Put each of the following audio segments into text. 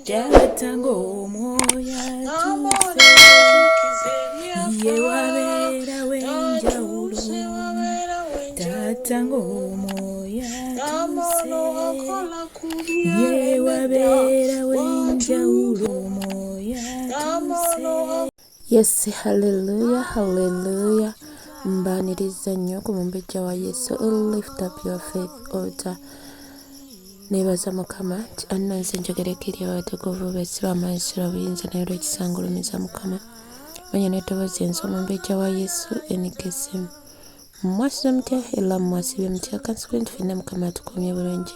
Taata ng'omwoyo atuuse, ye wabeerawo enjawulo. Taata ng'omwoyo atuuse, ye wabeerawo enjawulo. Omwoyo atuuse. Yes, hallelujah, hallelujah. Mbaaniriza nnyo ku mumbejja wa Yesu. Lift up your faith altar. Nebaza Mukama nti annonze njogereko eri abatukuvu be si lwa maanyi si lwa buyinza naye olw'ekisa ngulumiza Mukama. Manya n'eddoboozi enze omumbejja wa Yesu NKSM. Mwasuze mutya era mwasibye mutya? Kansubire nti ffenna Mukama atukuumye bulungi.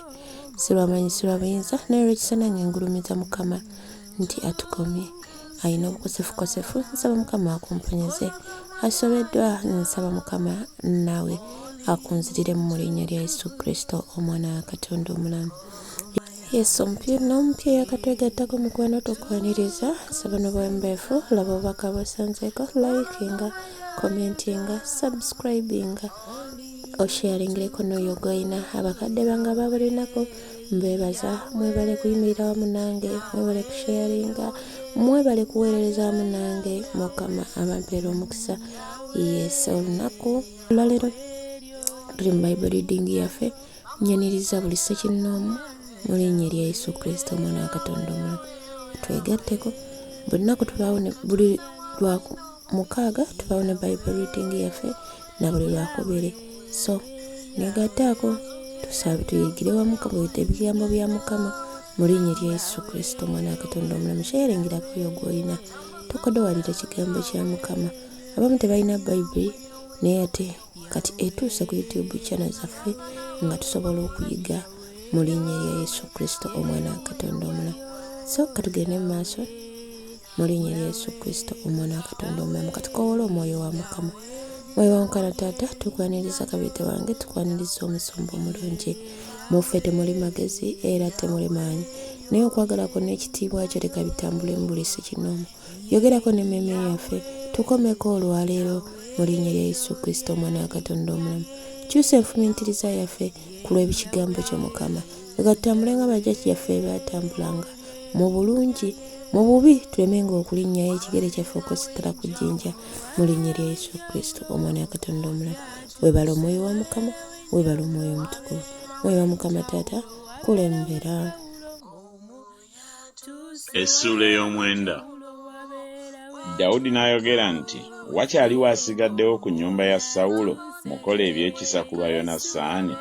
Si lwa maanyi si lwa buyinza naye olw'ekisa nange ngulumiza Mukama nti atukuumye. Alina obukosefukosefu nsaba Mukama akumponyeze. Asobeddwa nsaba Mukama naawe akunziriremu mu linnya lya Yesu Kristo omwana wa Katonda omulamu. Yesu omupya n'omupya yakatwegattako mukwano tukwaniriza nsaba n'obuwombeefu laba obubaka bw'osanzeeko likinga commentinga subscribinga osharingireko n'oyo gw'olina abakadde bange aba buli lunaku mbeebaza mwebale kuyimirira wamu nange mwebale kusharinga mwebale kuweerereza wamu nange mukama abampeera omukisa. Yes, olunaku olwaleero tuli mu Bible reading yaffe. Nyaniriza buli ssekinnoomu mu linnya erya Yesu Kristo omwana wa Katonda omulamu. Twegatteko buli lunaku tubaawo ne buli lwa mukaaga tubaawo ne Bible reading yaffe na buli lwakubiri. So negattaako tusabe tuyigire wamu ebigambo bya Mukama mu linnya erya Yesu Kristo omwana wa Katonda omulamu. Sharingirako oyo gw'olina, tokodowalira kigambo kya Mukama. Abamu tebalina Bayibuli naye ate kati etuuse ku YouTube channel zaffe nga tusobola okuyiga mu linnya erya Yesu Kristo omwana wa Katonda omulamu. So katugende mu maaso mu linnya erya Yesu Kristo omwana wa Katonda omulamu. Katukoowole omwoyo wa Mukama. Mwoyo wa Mukama Taata, tukwaniriza kabiite wange, tukwaniriza omusumba omulungi. Mu ffe temuli magezi era temuli maanyi, naye okwagala kwo n'ekitiibwa kyo leka bitambule mu buli ssekinnoomu. Yogerako n'emmeeme yaffe, tukomeko olwaleero mu linnya lya Yesu Kristo omwana wa Katonda omulamu. Kyusa enfumiitiriza yaffe ku lw'ekigambo kyo Mukama. Leka tutambule nga bajjajjaffe baatambulanga mu bulungi, mu bubi tulemenga okulinnyayo ekigere kyaffe okwesittala ku jjinja mu linnya lya Yesu Kristo omwana wa Katonda omulamu. Weebale omwoyo wa Mukama, weebale omwoyo omutukuvu. Mwoyo wa Mukama Taata, kulembera. Essuula ey'omwenda. Dawudi n'ayogera nti, Wakyaliwo asigaddewo ku nnyumba ya Sawulo mukole eby'ekisa ku lwa Yonasaani?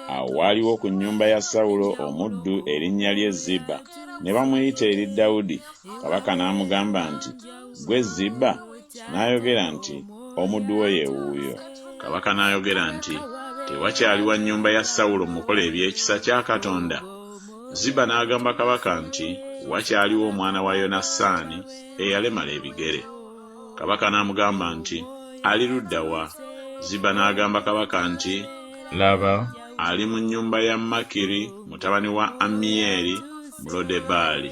Awo waaliwo ku nnyumba ya Sawulo omuddu erinnya lye Ziba, ne bamuyita eri Dawudi, kabaka n'amugamba nti, Ggwe Ziba? N'ayogera nti, Omuddu wo ye wuuyo. Kabaka n'ayogera nti, Tewakyali wa nnyumba ya Sawulo mukole eby'ekisa kya Katonda? Ziba n'agamba kabaka nti, Wakyaliwo omwana wa Yonasaani eyalemala ebigere. Kabaka n'amugamba nti, Ali ludda wa? Ziba n'agamba kabaka nti, Laba, ali mu nnyumba ya Makiri mutabani wa Ammiyeri mu Lodebaali.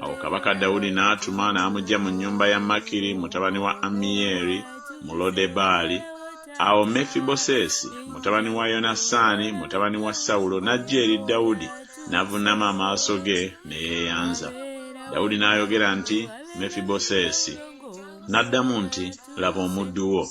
Awo kabaka Dawudi n'atuma n'amuggya mu nnyumba ya Makiri mutabani wa Ammiyeri mu Lodebaali. Awo Mefibosesi mutabani wa Yonasaani mutabani wa Sawulo n'ajja eri Dawudi n'avunnama amaaso ge ne yeeyanza. Dawudi n'ayogera nti, Mefibosesi! N'addamu nti, Laba omuddu wo.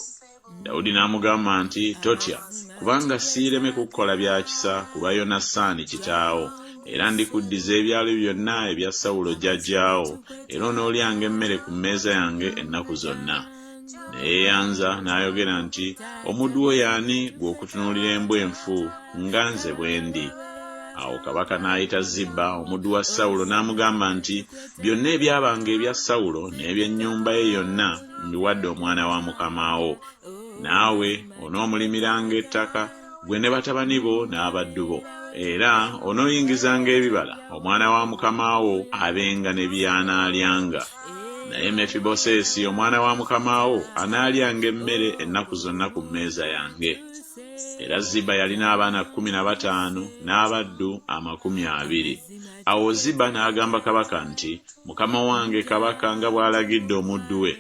Dawudi n'amugamba nti, Totya, kubanga siireme kukukola bya kisa ku lwa Yonasaani kitaawo, era ndikuddiza ebyalo byonna ebya Sawulo jjajjaawo, era onoolyanga emmere ku mmeeza yange ennaku zonna. Ne yeeyanza n'ayogera nti, Omuddu wo y'ani ggwe okutunuulira embwa enfu nga nze bwe ndi? Awo kabaka n'ayita Ziba omuddu wa Sawulo n'amugamba nti, Byonna ebyabanga ebya Sawulo n'eby'ennyumba ye yonna mbiwadde omwana wa mukama wo. Naawe onoomulimiranga ettaka, ggwe ne batabani bo n'abaddu bo, era onooyingizanga ebibala, omwana wa mukama wo abenga ne by'anaalyanga. Naye Mefibosesi omwana wa mukama wo anaalyanga emmere ennaku zonna ku mmeeza yange. Era Ziba yalina abaana 15 n'abaddu 20. Awo Ziba n'agamba kabaka nti, Mukama wange kabaka nga bw'alagidde omuddu we,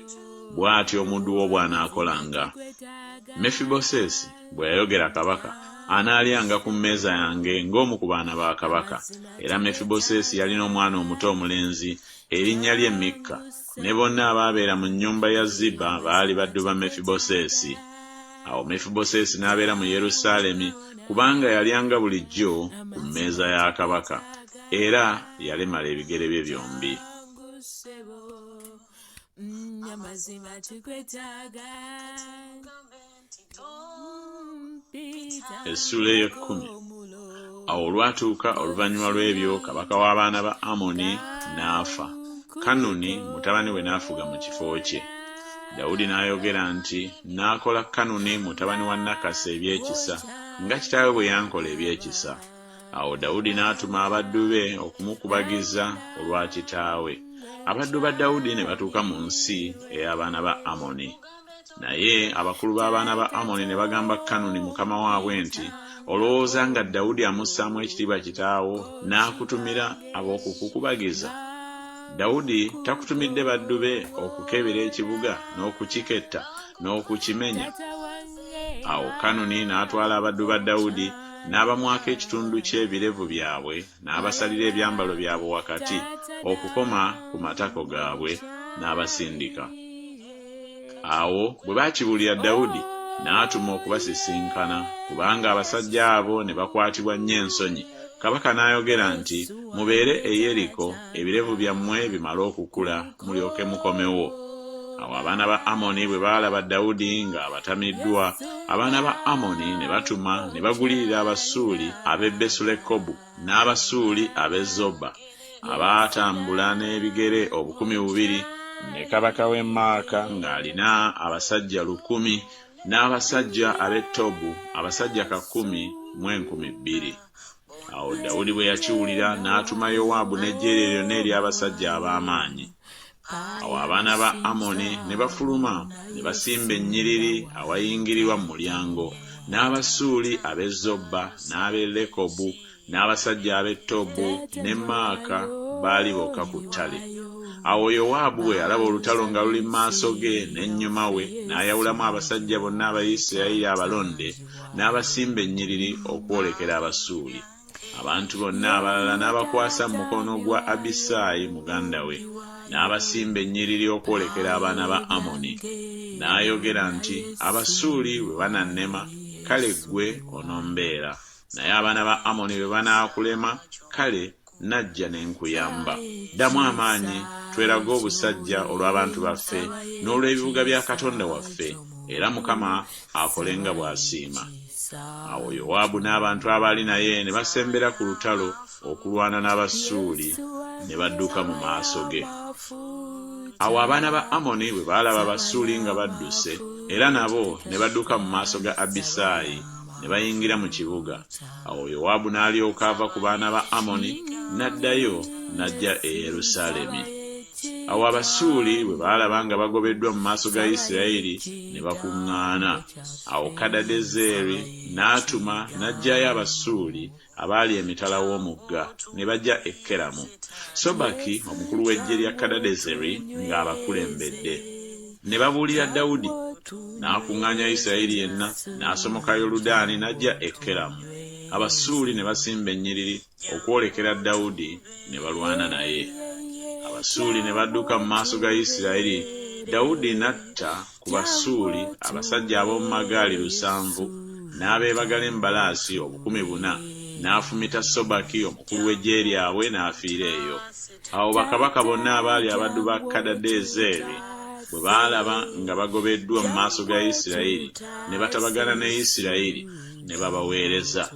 bw'atyo omuddu wo bw'anaakolanga. Mefibosesi bwe yayogera kabaka, Anaalyanga ku mmeeza yange ng'omu ku baana ba kabaka. Era Mefibosesi yalina omwana omuto omulenzi, erinnya lye Mikka, ne bonna abaabeera mu nnyumba ya Ziba baali baddu ba Mefibosesi. Awo Mefibosesi n'abeera mu Yerusaalemi, kubanga yalyanga bulijjo ku mmeeza ya kabaka, era yalemala ebigere bye byombi. Essuula ey'ekkumi. Awo olwatuuka oluvannyuma lw'ebyo kabaka w'abaana ba Amoni n'afa, Kanuni mutabani we n'afuga mu kifo kye. Dawudi n'ayogera nti, Naakola Kanuni mutabani wa Nakasi eby'ekisa, nga kitaawe bwe yankola eby'ekisa. Awo Dawudi n'atuma abaddu be okumukubagiza olwa kitaawe. Abaddu ba Dawudi ne batuuka mu nsi ey'abaana ba Amoni. Naye abakulu b'abaana ba Amoni ne bagamba Kanuni mukama waabwe nti, Olowooza nga Dawudi amussaamu ekitiibwa kitaawo n'akutumira ab'okukukubagiza? Dawudi takutumidde baddu be okukebera ekibuga n'okukiketta n'okukimenya? Awo Kanuni n'atwala abaddu ba Dawudi n'abamwako ekitundu ky'ebirevu byabwe n'abasalira ebyambalo byabwe wakati okukoma ku matako gaabwe n'abasindika. Awo bwe baakibuulira Dawudi, n'atuma okubasisinkana, kubanga abasajja abo ne bakwatibwa nnyo ensonyi. Kabaka n'ayogera nti, Mubeere e Yeriko, ebirevu byammwe bimale okukula, mulyoke mukomewo. Awo abaana ba Amoni bwe baalaba Dawudi ng'abatamiddwa, abaana ba Amoni ne batuma ne bagulirira Abasuuli ab'e Besulekobu n'Abasuuli ab'e Zoba, abaatambula n'ebigere 2000, ne kabaka w'e Maaka ng'alina abasajja lukumi, n'abasajja ab'e Tobu abasajja kakumi mu 2000. Awo Dawudi bwe yakiwulira, n'atuma Yowaabu n'eggye lye lyonna ery'abasajja ab'amaanyi. Awo abaana ba Amoni ne bafuluma ne basimba ennyiriri awayingirirwa mu mulyango, n'Abasuuli ab'e Zoba n'ab'e Lekobu n'abasajja ab'e Tobu ne Maaka baali bokka ku ttale. Awo Yowaabu bwe yalaba olutalo nga luli mu maaso ge n'ennyuma we, n'ayawulamu abasajja bonna aba Isirayiri abalonde, n'abasimba ennyiriri okwolekera Abasuuli. Abantu bonna abalala n'abakwasa mu mukono gwa Abisaayi muganda we, n'abasimba ennyiriri okwolekera abaana ba Amoni. N'ayogera nti, Abasuuli bwe banannema, kale ggwe onombeera, naye abaana ba Amoni bwe banaakulema, kale nnajja ne nkuyamba. Ddamu amaanyi, twerage obusajja olw'abantu baffe n'olw'ebibuga bya Katonda waffe, era Mukama akole nga bw'asiima. Awo Yowaabu n'abantu abaali naye ne basembera ku lutalo okulwana n'Abasuuli, ne badduka mu maaso ge. Awo abaana ba Amoni bwe baalaba Abasuuli nga badduse, era nabo ne badduka mu maaso ga Abisaayi, ne bayingira mu kibuga. Awo Yowaabu n'alyoka ava ku baana ba Amoni, n'addayo n'ajja e Yerusaalemi. Awo Abasuuli bwe baalaba nga bagobeddwa mu maaso ga Isirayiri, ne bakuŋŋaana. Awo Kadadezeri n'atuma n'aggyayo Abasuuli abaali emitala w'omugga, ne bajja e Keramu. Sobaki omukulu w'eggye lya Kadadezeri ng'abakulembedde. Ne babuulira Dawudi, n'akuŋŋaanya Isirayiri yenna, n'asomoka Yoludaani n'ajja e Keramu. Abasuuli ne basimba ennyiriri okwolekera Dawudi ne balwana naye. Abasuuli ne badduka mu maaso ga Isirayiri, Dawudi n'atta ku Basuuli abasajja ab'omu magaali lusanvu n'abeebagala embalaasi 4000, n'afumita Sobaki omukulu w'eggye lyabwe n'afiira eyo. Awo bakabaka bonna abaali abaddu ba Kadadezeri bwe baalaba nga bagobeddwa mu maaso ga Isirayiri, ne batabagana ne Isirayiri, ne babaweereza.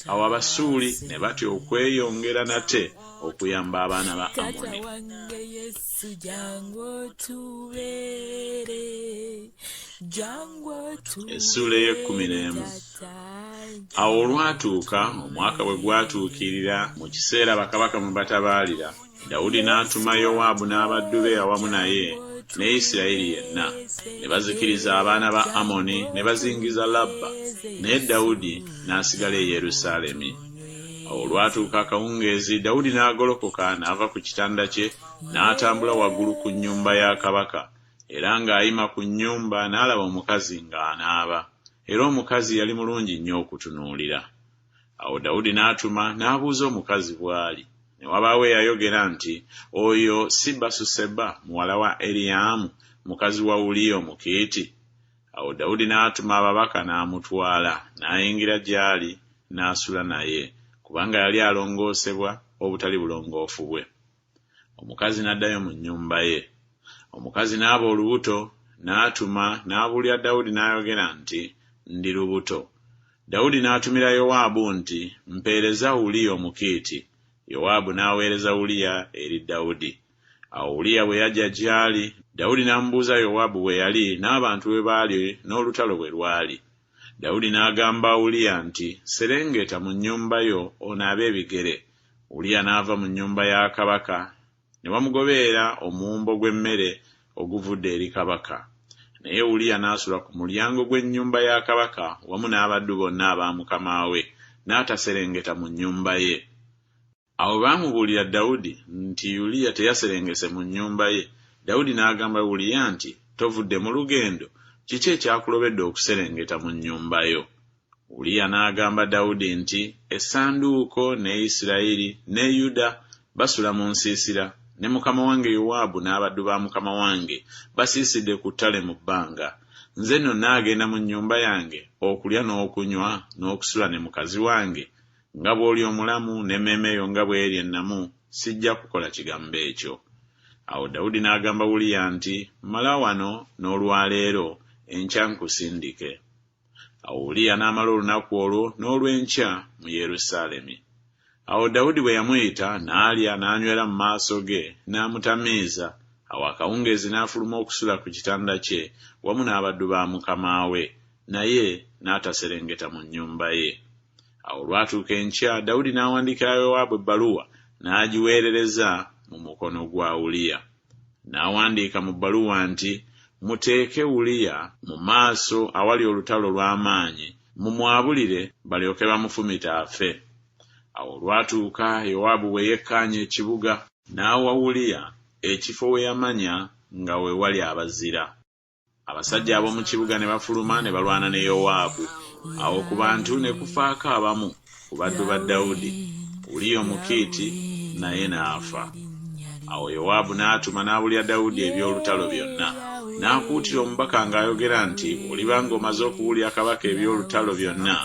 Awo Abasuuli ne batya okweyongera nate okuyamba abaana ba Amoni. Essuula ey'ekkumi n'emu. Awo olwatuuka, omwaka bwe gwatuukirira mu kiseera bakabaka mwe batabaalira, Dawudi n'atuma Yowaabu n'abaddu be awamu naye ne Isirayiri yenna, ne bazikiriza abaana ba Amoni ne bazingiza Labba, naye Dawudi n'asigala e Yerusaalemi. Awo olwatuuka akawungeezi, Dawudi n'agolokoka n'ava ku kitanda kye n'atambula waggulu ku nnyumba ya kabaka, era ng'ayima ku nnyumba n'alaba omukazi ng'anaaba. Era omukazi yali mulungi nnyo okutunuulira. Awo Dawudi n'atuma n'abuuza omukazi bw'ali. Ne wabaawo eyayogera nti, Oyo si Basuseba muwala wa Eriyaamu, mukazi wa Uliya Omukiiti? Awo Dawudi n'atuma ababaka n'amutwala, n'ayingira gy'ali, n'asula naye, kubanga yali alongoosebwa obutali bulongoofu bwe. Omukazi n'addayo mu nnyumba ye. Omukazi n'aba olubuto, n'atuma n'abuulira Dawudi n'ayogera nti, Ndi lubuto. Dawudi n'atumira Yowaabu nti, Mpeereza Uliya Omukiiti. Yowaabu n'aweereza Uliya eri Dawudi. Awo Uliya bwe yajja gy'ali, Dawudi n'amubuuza Yowaabu bwe yali n'abantu bwe baali n'olutalo bwe lwali. Dawudi n'agamba Uliya nti, Serengeta mu nnyumba yo onaabe ebigere. Uliya n'ava mu nnyumba ya kabaka, ne bamugoberera omuwumbo gw'emmere oguvudde eri kabaka. Naye Uliya n'asula ku mulyango gw'ennyumba ya kabaka wamu n'abaddu bonna aba mukama we, n'ataserengeta mu nnyumba ye. Awo bwe baamubuulira Dawudi nti Uliya teyaserengese mu nnyumba ye, Dawudi n'agamba Uliya nti, Tovudde mu lugendo? Kiki ekyakulobedde okuserengeta mu nnyumba yo? Uliya n'agamba Dawudi nti, Essanduuko ne Isirayiri ne Yuda basula mu nsiisira, ne mukama wange Yowaabu n'abaddu ba mukama wange basiisidde ku ttale mu bbanga. Nze nno nnaagenda mu nnyumba yange okulya n'okunywa n'okusula ne mukazi wange? Nga bw'oli omulamu n'emmeeme yo nga bw'eri ennamu, sijja kukola kigambo ekyo. Awo Dawudi n'agamba Uliya nti, Mala wano n'olwa leero, enkya nkusindike. Awo Uliya n'amala olunaku olwo n'olw'enkya mu Yerusaalemi. Awo Dawudi bwe yamuyita, n'alya n'anywera mu maaso ge, n'amutamiiza. Awo akawungeezi n'afuluma okusula ku kitanda kye wamu n'abaddu ba mukama we, naye n'ataserengeta mu nnyumba ye. Awo olwatuuka enkya, Dawudi n'awandiikira Yowaabu ebbaluwa, n'agiweerereza mu mukono gwa Uliya. N'awandiika mu bbaluwa nti, Muteeke Uliya mu maaso awali olutalo olw'amaanyi, mumwabulire balyoke bamufumite afe. Awo olwatuuka Yowaabu bwe yekkaanya ekibuga, n'awa Uliya ekifo we yamanya nga we wali abazira. Abasajja ab'omu kibuga ne bafuluma ne balwana ne Yowaabu. Awo ku bantu ne kufaako abamu ku baddu ba Dawudi, Uliya Omukiiti naye n'afa. Awo Yowaabu n'atuma n'abuulira Dawudi eby'olutalo byonna. N'akuutira omubaka ng'ayogera nti, Bw'oliba ng'omaze okubuulira kabaka eby'olutalo byonna,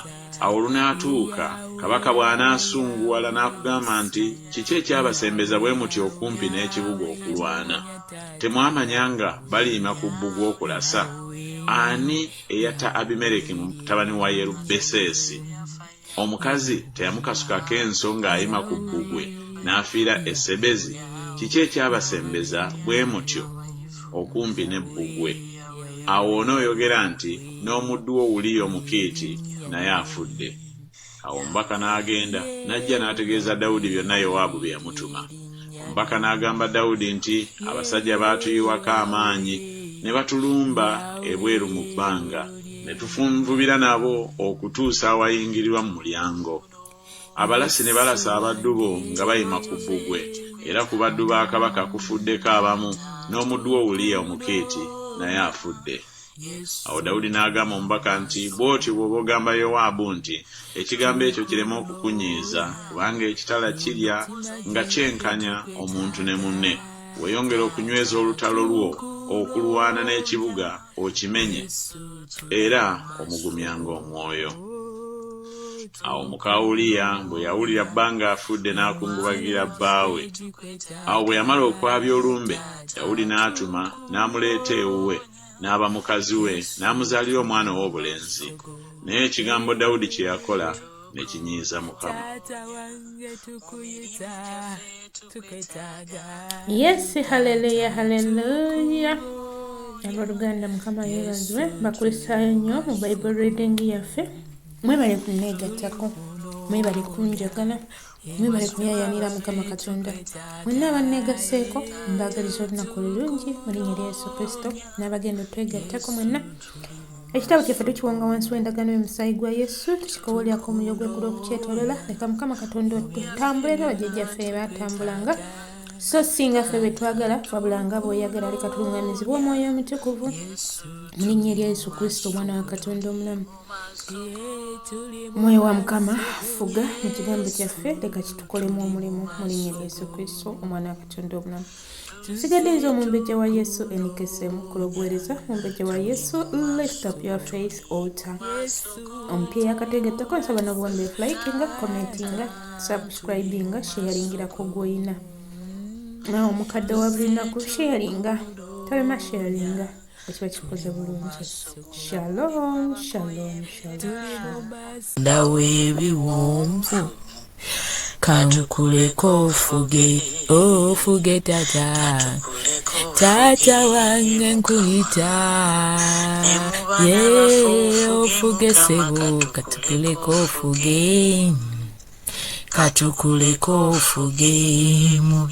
Awo olunaatuuka, kabaka bw'anaasunguwala n'akugamba nti, Kiki ekyabasembeza bwe mutyo okumpi n'ekibuga okulwana? Temwamanya nga baliyima ku bbugwe okulasa? Ani eyatta Abimereki mutabani wa Yerubbeseesi? Omukazi teyamukasukako enso ng'ayima ku bbugwe n'afiira e Sebezi? Kiki ekyabasembeza bwe mutyo okumpi n'ebbugwe? Awo onooyogera nti, 'N'omuddu wo Uliya Omukiiti naye afudde. Awo omubaka n'agenda, n'ajja n'ategeeza Dawudi byonna Yowaabu bye yamutuma. Omubaka n'agamba Dawudi nti, Abasajja baatuyiwako amaanyi ne batulumba ebweru mu bbanga, ne tufunvubira nabo okutuusa awayingirirwa mu mulyango. Abalasi ne balasa abaddu bo nga bayima ku bbugwe, era ku baddu ba kabaka kufuddeko abamu, n'omuddu wo Uliya Omukiiti naye afudde. Awo Dawudi n'agamba omubaka nti, Bw'otyo bw'oba ogamba Yowaabu nti, Ekigambo ekyo kireme okukunyiiza, kubanga ekitala kirya nga kyenkanya omuntu ne munne. Weeyongere okunyweza olutalo lwo okulwana n'ekibuga okimenye, era omugumyanga omwoyo. Awo muka Uliya bwe yawulira bba ng'afudde n'akungubagira bbaawe. Awo bwe yamala okwabya olumbe, Dawudi n'atuma n'amuleeta ewuwe, n'aba mukazi we, n'amuzaalira omwana ow'obulenzi. Naye ekigambo Dawudi kye yakola ne kinyiiza Mukama. Yes, haleluya, haleluya. Abooluganda Mukama yeebazibwe, bakulisaayo nnyo mu Bible reading yaffe. Mwebale kunneegattako, mwebale kunjagala, mwebale kuyayanira Mukama Katonda. Mwenna abanneegasseeko mbaagaliza olunaku olulungi mu linnya lya Yesu Kristo n'abagenda otwegattako mwenna. Ekitabo kyaffe tukiwonga wansi w'endagaano y'omusaayi gwa Yesu, tukikowolyako omuliro gw'eggulu okukyetoolola. Leka Mukama Katonda otutambule nga bajjajjaffe baatambulanga. So si nga ffe bwe twagala, wabula nga bw'oyagala. Leka tuluŋŋamizibwe Omwoyo Omutukuvu mu linnya erya Yesu Kristo, Omwana wa Katonda omulamu. Mwoyo wa Mukama, fuga mu kigambo kyaffe, leka kitukolemu omulimu mu linnya erya Yesu Kristo, Omwana wa Katonda omulamu. Sigadde nze Omumbejja wa Yesu Enikesemu kulobuweereza Mumbejja wa Yesu Lift Up Your Faith Altar omupya eyakategettako. Nsaba n'obuwombeefu, likinga, commentinga, subscribinga, sharingirako gwoyina. Nawe omukadde wa buli lunaku, sharinga, tolema sharinga, ekiba kikoze bulungi. Shalom, shalom, shalom. Ndawo ebiwonvu, kankuleko ofuge, ofuge tata, tata wange, nkuyita ye ofuge sebo, katukuleko ofuge, katukuleko ofuge mu